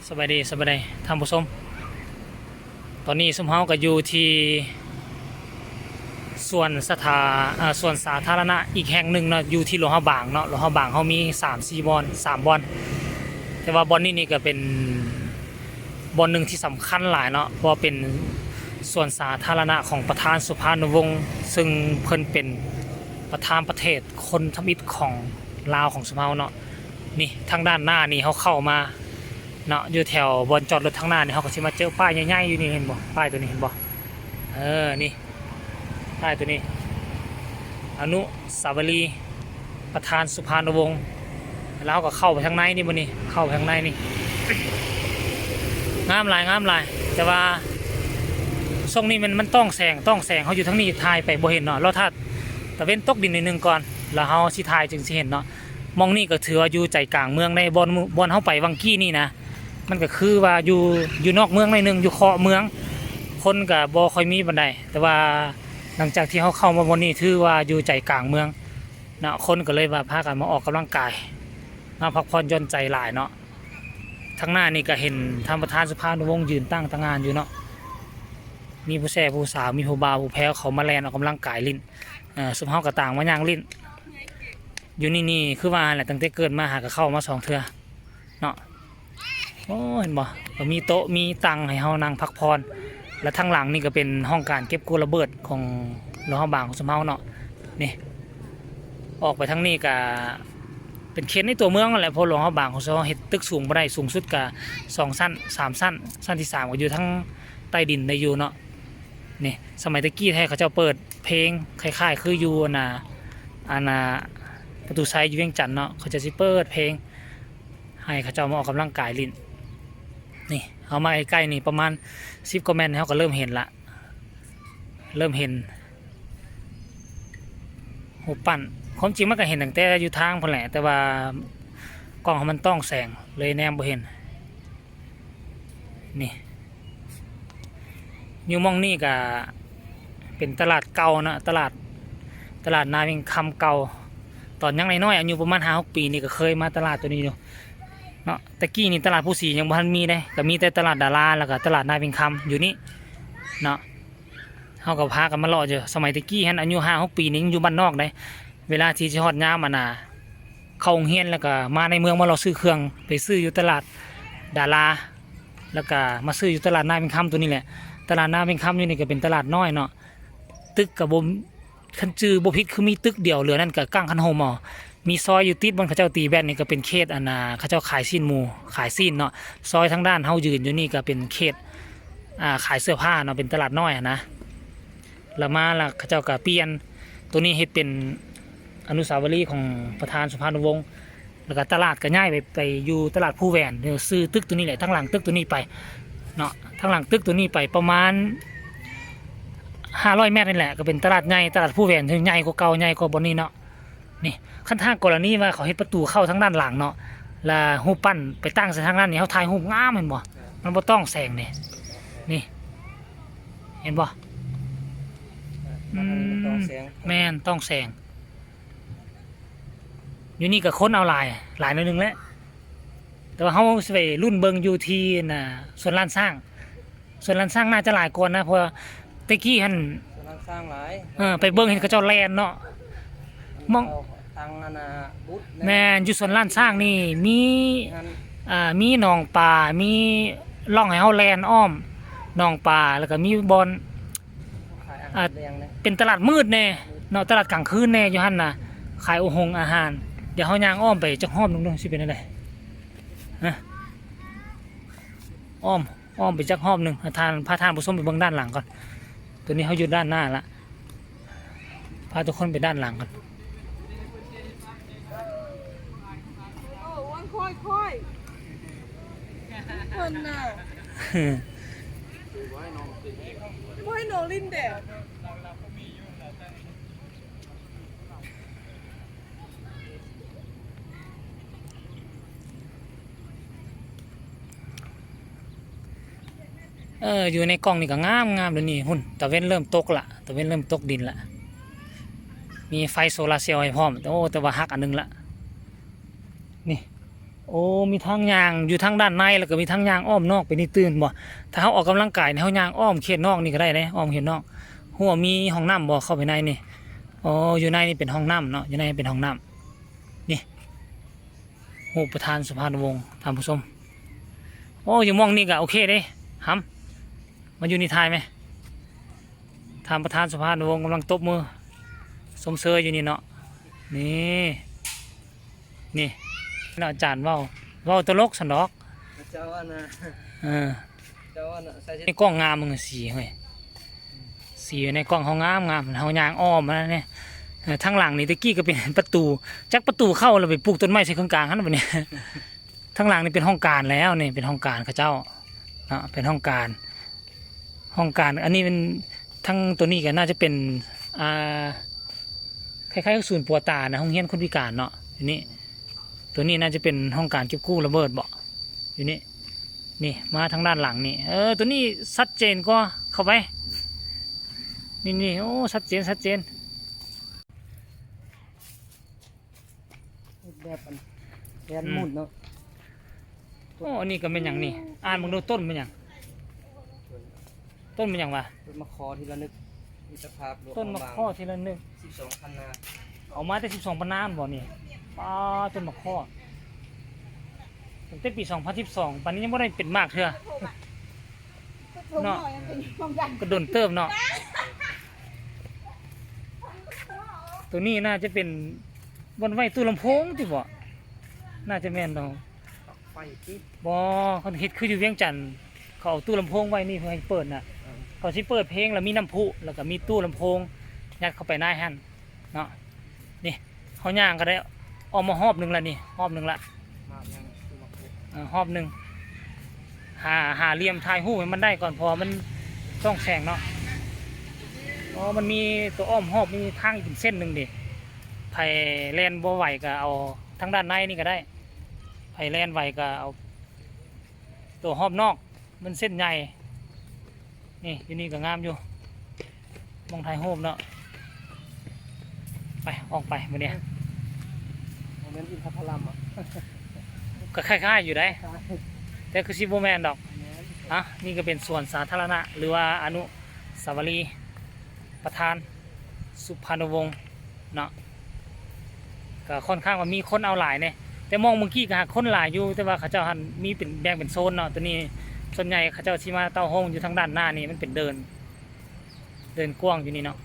ສະບາຍດີ ສະບາຍດີທ່ານຜູ້ຊົມ. ຕອນນີ້ຊຸມເຮົາກໍຢູ່ທີ່ສວນສາທາ ເອີ ສວນສາທາລະນະອີກແຫ່ງໜຶ່ງເນາະ ຢູ່ທີ່ຫຼວງພະບາງເນາະ. ຫຼວງພະບາງເຮົາມີສາມສີ່ບ່ອນ ສາມບ່ອນ ແຕ່ວ່າບ່ອນນີ້ນີ້ກໍເປັນບ່ອນໜຶ່ງທີ່ສຳຄັນຫຼາຍເນາະ ເພາະວ່າເປັນສວນສາທາລະນະຂອງປະທານສຸພານຸວົງ ເຊິ່ງເພິ່ນເປັນປະທານປະເທດຄົນທຳອິດຂອງລາວຂອງຊຸມເຮົາເນາະ. ນີ້ທາງດ້ານໜ້ານີ້ເຮົາເຂົ້າມາເນາະ ຢູ່ແຖວບ່ອນຈອດລົດທາງໜ້ານີ້ ເຮົາກໍຊິມາເຈີປ້າຍໃຫຍ່ໆຢູ່ນີ້ ເຫັນບໍ່? ປ້າຍຕົວນີ້ເຫັນບໍ່? ເອີ ນີ້ ປ້າຍຕົວນີ້ ອະນຸສາວະລີປະທານສຸພານຸວົງ ແລ້ວເຮົາກໍເຂົ້າໄປທາງໃນນີ້ ບັດນີ້ເຂົ້າໄປທາງໃນນີ້ ງາມຫຼາຍ ງາມຫຼາຍ. ແຕ່ວ່າຊ່ວງນີ້ມັນ ມັນຕ້ອງແສງ ຕ້ອງແສງ ເຮົາຢູ່ທາງນີ້ຖ່າຍໄປບໍ່ເຫັນເນາະ. ລໍຖ້າຕາເວັນຕົກດິນໜ້ອຍໜຶ່ງກ່ອນ ແລ້ວເຮົາຊິຖ່າຍຈຶ່ງຊິເຫັນເນາະ. ໝ່ອງນີ້ກໍຖືວ່າຢູ່ໃຈກາງເມືອງໃດ ບ່ອນ ບ່ອນເຮົາໄປຫວ່າງກີ້ນີ້ນະ ມັນກໍຄືວ່າຢູ່ ຢູ່ນອກເມືອງໜ້ອຍໜຶ່ງ ຢູ່ເຄາະເມືອງ ຄົນກໍບໍ່ຄ່ອຍມີປານໃດ. ແຕ່ວ່າຫຼັງຈາກທີ່ເຮົາເຂົ້າມາບ່ອນນີ້ ຖືວ່າຢູ່ໃຈກາງເມືອງເນາະ ຄົນກໍເລີຍວ່າພາກັນມາອອກກຳລັງກາຍ ມາພັກຜ່ອນຢ່ອນໃຈຫຼາຍເນາະ. ທາງໜ້ານີ້ກໍເຫັນທ່ານປະທານສຸພານຸວົງຢືນຕັ້ງຕາງານຢູ່ເນາະ ມີຜູ້ແຊຜູ້ສາວ ມີຜູ້ບ່າວຜູ້ແພ້ວ ເຂົາມາແລ່ນອອກກຳລັງກາຍຫຼິ້ນ. ເອີ ຊຸມເຮົາກໍຕ່າງມາຍ່າງຫຼິ້ນຢູ່ນີ້ນີ້ ຄືວ່າຫັ້ນແຫຼະ ຕັ້ງແຕ່ເກີດມາຫາກໍເຂົ້າມາສອງເທື່ອເນາະ. ໂອ້ ເຫັນບໍ່ ກໍມີໂຕະມີຕັ່ງໃຫ້ເຮົານັ່ງພັກຜ່ອນ ແລະ ທາງຫຼັງນີ້ກໍເປັນຫ້ອງການເກັບກູ້ລະເບີດຂອງຫຼວງພະບາງຂອງຊຸມເຮົາເນາະ. ນີ້ ອອກໄປທາງນີ້ກໍເປັນເຂດໃນຕົວເມືອງນັ້ນແຫຼະ ເພາະຫຼວງພະບາງຂອງເຮົາເຮັດຕຶກສູງບໍ່ໄດ້ ສູງສຸດກໍສອງຊັ້ນ ສາມຊັ້ນ ຊັ້ນທີສາມກໍຢູ່ທາງໃຕ້ດິນໄດ້ຢູ່ເນາະ. ນີ້ ສະໄໝແຕ່ກີ້ແທ້ ເຂົາເຈົ້າເປີດເພງຄ້າຍໆຄືຢູ່ ອັນນ່າ ອັນນ່າ ປະຕູໄຊຢູ່ວຽງຈັນເນາະ ເຂົາເຈົ້າຊິເປີດເພງໃຫ້ເຂົາເຈົ້າມາອອກກຳລັງກາຍຫຼິ້ນ. ນີ້ ເຮົາມາໃກ້ໆນີ້ປະມານສິບກວ່າແມັດ ເຮົາກໍເລີ່ມເຫັນລະ ເລີ່ມເຫັນຮູບປັ້ນ. ຄວາມຈິງມັນກໍເຫັນຕັ້ງແຕ່ຢູ່ທາງພຸ້ນແຫຼະ ແຕ່ວ່າກ້ອງເຮົາມັນຕ້ອງແສງ ເລີຍແນມບໍ່ເຫັນ. ນີ້ ຢູ່ໝ່ອງນີ້ກະເປັນຕະຫຼາດເກົ່າເນາະ ຕະຫຼາດ ຕະຫຼາດນາວິງຄຳເກົ່າ. ຕອນຍັງນ້ອຍໆ ອາຍຸປະມານຫ້າຫົກປີນີ້ ກໍເຄີຍມາຕະຫຼາດໂຕນີ້ຢູ່ເນາະ. ແຕ່ກີ້ນີ້ຕະຫຼາດພູສີຍັງບໍ່ທັນມີເດ້ ກໍມີແຕ່ຕະຫຼາດດາລາ ແລ້ວກໍຕະຫຼາດນາວິງຄຳຢູ່ນີ້ເນາະ. ເຮົາກໍພາກັນມາເລາະຢູ່ ສະໄໝແຕ່ກີ້ຫັ້ນ ອາຍຸຫ້າຫົກປີນີ້ຍັງຢູ່ບ້ານນອກເດ້. ເວລາທີ່ຊິຮອດຍາມ ອັນນ່າ ເຂົ້າໂຮງຮຽນ ແລ້ວກໍມາໃນເມືອງ ມາເລາະຊື້ເຄື່ອງ ໄປຊື້ຢູ່ຕະຫຼາດດາລາ ແລ້ວກໍມາຊື້ຢູ່ຕະຫຼາດນາວິງຄຳໂຕນີ້ແຫຼະ. ຕະຫຼາດນາວິງຄຳຢູ່ນີ້ກໍເປັນຕະຫຼາດນ້ອຍເນາະ ຕຶກກໍບໍ່ ຄັນຈື່ບໍ່ຜິດຄືມີຕຶກດຽວ ເຫຼືອນັ້ນກໍກາງຄັນໂຮມເອົາ. ມີຊອຍຢູ່ຕິດບ່ອນເຂົາເຈົ້າຕີແບັດນີ້ ກໍເປັນເຂດ ອັນນ່າ ເຂົາເຈົ້າຂາຍຊີ້ນໝູ ຂາຍຊີ້ນເນາະ. ຊອຍທາງດ້ານເຮົາຢືນຢູ່ນີ້ກໍເປັນເຂດ ອ່າ ຂາຍເສື້ອຜ້າເນາະ ເປັນຕະຫຼາດນ້ອຍຫັ້ນນະ. ແລ້ວມາແລ້ວເຂົາເຈົ້າກໍປ່ຽນໂຕນີ້ເຮັດເປັນອະນຸສາວະລີຂອງປະທານສຸພານຸວົງ ແລ້ວກໍຕະຫຼາດກໍຍ້າຍໄປ ໄປຢູ່ຕະຫຼາດພູແຫວນ ຊື່ຕຶກໂຕນີ້ແຫຼະ. ທາງຫຼັງຕຶກໂຕນີ້ໄປເນາະ ທາງຫຼັງຕຶກໂຕນີ້ໄປປະມານຫ້າຮ້ອຍແມັດນີ້ແຫຼະ ກໍເປັນຕະຫຼາດໃຫຍ່ ຕະຫຼາດພູແຫວນ ທີ່ໃຫຍ່ກວ່າເກົ່າ ໃຫຍ່ກວ່າບ່ອນນີ້ເນາະ. ນີ້ ຄັນຖ້າກໍລະນີວ່າເຂົາເຮັດປະຕູເຂົ້າທາງດ້ານຫຼັງເນາະ ແລ້ວຮູບປັ້ນໄປຕັ້ງໃສ່ທາງນັ້ນນີ້ ເຮົາຖ່າຍຮູບງາມ ເຫັນບໍ່? ມັນບໍ່ຕ້ອງແສງນີ້ ນີ້ ເຫັນບໍ່? ອືມ ແມ່ນ ຕ້ອງແສງ. ຢູ່ນີ້ກໍຄົນເອົາຫຼາຍ ຫຼາຍໜ້ອຍໜຶ່ງແຫຼະ ແຕ່ວ່າເຮົາຊິໄປລຸ້ນເບິ່ງຢູ່ທີ່ ອັນນ່າ ສວນລ້ານຊ້າງ. ສວນລ້ານຊ້າງໜ້າຈະຫຼາຍກວ່ານະ ເພາະວ່າແຕ່ກີ້ຫັ້ນ ສວນລ້ານຊ້າງຫຼາຍ ເອີ ໄປເບິ່ງເຫັນເຂົາເຈົ້າແລ່ນເນາະ ໝ່ອງ ເອົາຕັງອັນນ່າບຸດ ແມ່ນ ຢູ່ສວນລ້ານຊ້າງນີ້ມີ ມີຫຍັງ ອ່າ ມີໜອງປາ ມີຮ່ອງໃຫ້ເຮົາແລ່ນອ້ອມໜອງປາ ແລ້ວກໍມີບ່ອນ ຂາຍອາຫານແລງເດ້ ເປັນຕະຫຼາດມືດແດ່ເນາະ ຕະຫຼາດກາງຄືນແດ່ຢູ່ຫັ້ນນະ ຂາຍໂອຮົງອາຫານ. ດຽວເຮົາຍ່າງອ້ອມໄປຈັກຮອບໜຶ່ງເບິ່ງຊິເປັນແນວໃດ ຮະ ອ້ອມ ອ້ອມໄປຈັກຮອບໜຶ່ງ ໃຫ້ທ່ານ ພາທ່ານຜູ້ຊົມໄປເບິ່ງດ້ານຫຼັງກ່ອນ. ຕອນນີ້ເຮົາຢູ່ດ້ານໜ້າລະ ພາທຸກຄົນໄປດ້ານຫຼັງກ່ອນ. ໂອ້ ໂອ້ຍ ໂອ້ຍ ໂອ້ຍ ເພິ່ນນະ ບໍ່ໃຫ້ນ້ອງຫຼິ້ນແດ່. ເອີ ຢູ່ໃນກ້ອງນີ້ກໍງາມໆ ດຽວນີ້ ພຸ້ນ ຕາເວັນເລີ່ມຕົກລະ ຕາເວັນເລີ່ມຕົກດິນລະ ມີໄຟໂຊລາເຊວໃຫ້ພ້ອມ. ໂອ້ ແຕ່ວ່າຫັກອັນໜຶ່ງລະ ນີ້ ໂອ້ ມີທາງຍ່າງຢູ່ທາງດ້ານໃນ ແລ້ວກໍມີທາງຍ່າງອ້ອມນອກໄປນິດຕື່ມບໍ່? ຖ້າເຮົາອອກກຳລັງກາຍນີ້ ເຮົາຍ່າງອ້ອມເຂດນອກນີ້ກໍໄດ້ເດ້ ອ້ອມເຂດນອກ. ຮູ້ວ່າມີຫ້ອງນ້ຳບໍ່? ເຂົ້າໄປໃນນີ້. ໂອ້ ຢູ່ໃນນີ້ເປັນຫ້ອງນ້ຳເນາະ ຢູ່ໃນເປັນຫ້ອງນ້ຳ. ນີ້ ຮູບປະທານສຸພານຸວົງ ທ່ານຜູ້ຊົມ. ໂອ້ ຢູ່ໝ່ອງນີ້ກໍໂອເຄເດ້ ຫຳ ມາຢູ່ນີ້ຖ່າຍແມ. ທ່ານປະທານສຸພານຸວົງກຳລັງຕົບມືຊົມເຊີຍຢູ່ນີ້ເນາະ. ນີ້ ນີ້ເນາະ ອາຈານເວົ້າ ເວົ້າຕະຫຼົກຊັ້ນດອກ. ເຈົ້າອັນນະ ເອີ ເຈົ້າອັນນະ ໃສ່ ໃນກ້ອງງາມ ມຶງ ສີເຮີ້ຍ ສີໃນກ້ອງເຮົາງາມໆ ເຮົາຍ່າງອ້ອມມານີ້. ເອີ ທາງຫຼັງນີ້ແຕ່ກີ້ກໍເປັນປະຕູ ຈັກປະຕູເຂົ້າແລ້ວໄປປູກຕົ້ນໄມ້ໃສ່ເຄິ່ງກາງຫັ້ນບັດນີ້. ທາງຫຼັງນີ້ເປັນຫ້ອງການແລ້ວ ນີ້ເປັນຫ້ອງການເຂົາເຈົ້າເນາະ ເປັນຫ້ອງການ ຫ້ອງການ. ອັນນີ້ແມ່ນ ທັງໂຕນີ້ກໍໜ້າຈະເປັນ ອ່າ ຄ້າຍໆກັບສູນປົວຕານະ ໂຮງຮຽນຄົນພິການເນາະ. ຢູ່ນີ້ ໂຕນີ້ໜ້າຈະເປັນຫ້ອງການເກັບກູ້ລະເບີດບໍ? ຢູ່ນີ້ ນີ້ມາທາງດ້ານຫຼັງນີ້ ເອີ ໂຕນີ້ຊັດເຈນກວ່າ ເຂົ້າໄປ ນີ້ໆ ໂອ້ ຊັດເຈນ ຊັດເຈນ. ເຮັດແບບອັນແຂນໝຸນເນາະ. ໂອ້ ອັນນີ້ກໍແມ່ນຫຍັງນີ້? ອ່ານເບິ່ງດູ ຕົ້ນແມ່ນຫຍັງ? ຕົ້ນແມ່ນຫຍັງວະ? ຕົ້ນມະຄໍທີ່ລະນຶກມິດຕະພາບຫຼວງ ຕົ້ນມະຄໍທີ່ລະນຶກ ສິບສອງພັນນາ ເອົາມາແຕ່ສິບສອງພັນນາບໍນີ້? ປ້າ ຕົ້ນມະຄໍ ຕັ້ງແຕ່ປີສອງພັນສິບສອງ ປານນີ້ຍັງບໍ່ໄດ້ເປັນໝາກເທື່ອເນາະ ກໍດົນເຕີບເນາະ. ໂຕນີ້ໜ້າຈະເປັນບ່ອນໄວ້ຕູ້ລຳໂພງຕິບໍ? ໜ້າຈະແມ່ນດອກ. ໄຟຕິດ ບໍ່ ເຂົາເຮັດຄືຢູ່ວຽງຈັນ ເຂົາເອົາຕູ້ລຳໂພງໄວ້ນີ້ເພື່ອໃຫ້ເປີດນະ. ເອີ ເຂົາຊິເປີດເພງ ແລ້ວມີນ້ຳພຸ ແລ້ວກໍມີຕູ້ລຳໂພງຍັດເຂົ້າໄປໃນຫັ້ນເນາະ. ນີ້ ເຮົາຍ່າງກໍໄດ້ອ້ອມມາຮອບໜຶ່ງລະນີ້ ຮອບໜຶ່ງລະ ຮອບໜຶ່ງ ຫາ ຫາຫຼ່ຽມຖ່າຍຮູບໃຫ້ມັນໄດ້ກ່ອນ ເພາະວ່າມັນສ່ອງແສງເນາະ. ອໍ ມັນມີຕົວອ້ອມຮອບ ມີທາງອີກເປັນເສັ້ນໜຶ່ງເດ. ໃຜແລ່ນບໍ່ໄຫວກໍເອົາທາງດ້ານໃນນີ້ກໍໄດ້ ໃຜແລ່ນໄຫວກໍເອົາຕົວຮອບນອກ ມັນເສັ້ນໃຫຍ່. ນີ້ ຢູ່ນີ້ກໍງາມຢູ່ ໝ່ອງຖ່າຍຮູບເນາະ. ໄປ ອອກໄປມື້ນີ້ ບໍ່ແມ່ນອິນທະຜະລຳຫວາ? ກໍຄ້າຍໆຢູ່ໃດ ຄ້າຍ ແຕ່ຄືຊິບໍ່ແມ່ນດອກ. ແມ່ນ ອ່ະ ນີ້ກໍເປັນສວນສາທາລະນະ ຫຼືວ່າອະນຸສາວະລີປະທານສຸພານຸວົງເນາະ. ກໍຂ້ອນຂ້າງວ່າມີຄົນເອົາຫຼາຍແດ່ ແຕ່ມອງເມື່ອກີ້ກໍຫາກຄົນຫຼາຍຢູ່ ແຕ່ວ່າເຂົາເຈົ້າຫັ້ນມີເປັນ ແບ່ງເປັນໂຊນເນາະ. ໂຕນີ້ສ່ວນໃຫຍ່ເຂົາເຈົ້າຊິມາເຕົ້າໂຮງຢູ່ທາງດ້ານໜ້ານີ້ ມັນເປັນເດີ່ນ ເດີ່ນກວ້າງຢູ່ນີ້ເນາະ.